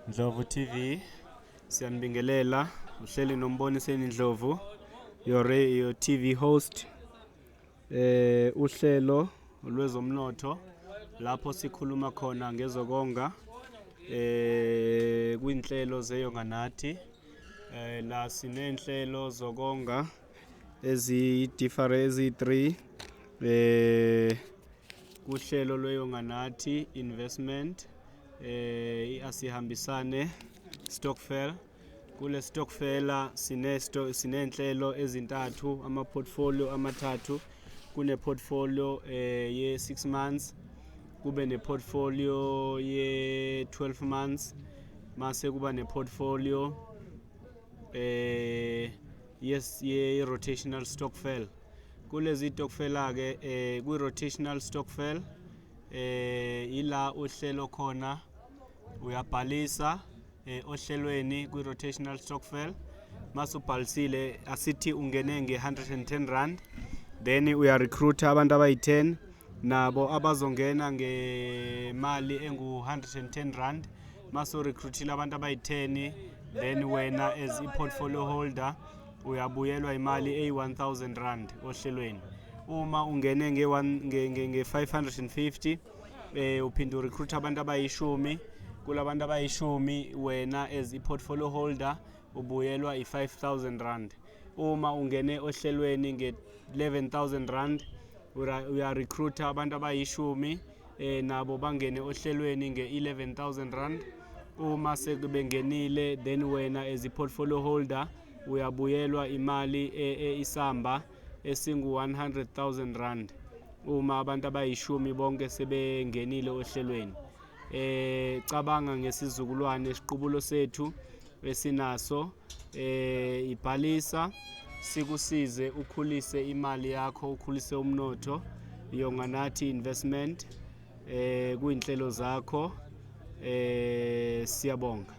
Ndlovu TV, siyanibingelela. Uhleli noMboniseni Ndlovu, your TV host. Uhlelo lwezomnotho lapho sikhuluma khona ngezokonga kwinhlelo zeYonga Nathi. La sinenhlelo zokonga ezi different, ezi 3 kuhlelo lweYonga Nathi Investment, iAsihambisane Stokvel. Kule stokvela sinenhlelo ezintathu, ama portfolio amathathu. Kune portfolio ye 6 months, kube ne portfolio ye 12 months, mase kuba ne portfolio yes, ye rotational stokvel. Kulezi stokvela ke, kwi rotational stokvel ila uhlelo khona uyabhalisa ohlelweni kwi rotational stokvel. Masubhalisile, asithi ungene nge-R110, then uya recruit abantu abayi-10 nabo abazongena ngemali engu-R110. Maso recruitile abantu abayi-10, then wena as i-portfolio holder uyabuyelwa imali eyi-R1000 ohlelweni. Uma ungene nge-550, uphinde urecruit abantu abayishumi. Kulabantu abayishumi, wena as i-portfolio holder ubuyelwa i-R5000. Uma ungene ohlelweni nge-R11,000, uya recruit abantu abayishumi, nabo bangene ohlelweni nge-R11,000. Uma sekubengenile, then wena as i-portfolio holder uyabuyelwa imali isamba esingu R100,000 uma abantu abayishumi bonke sebengenile ohlelweni. Cabanga ngesizukulwane, isiqubulo sethu esinaso. Ibhalisa sikusize ukhulise imali yakho, ukhulise umnotho. Yonga Nathi Investment kuyinhlelo zakho. Siyabonga.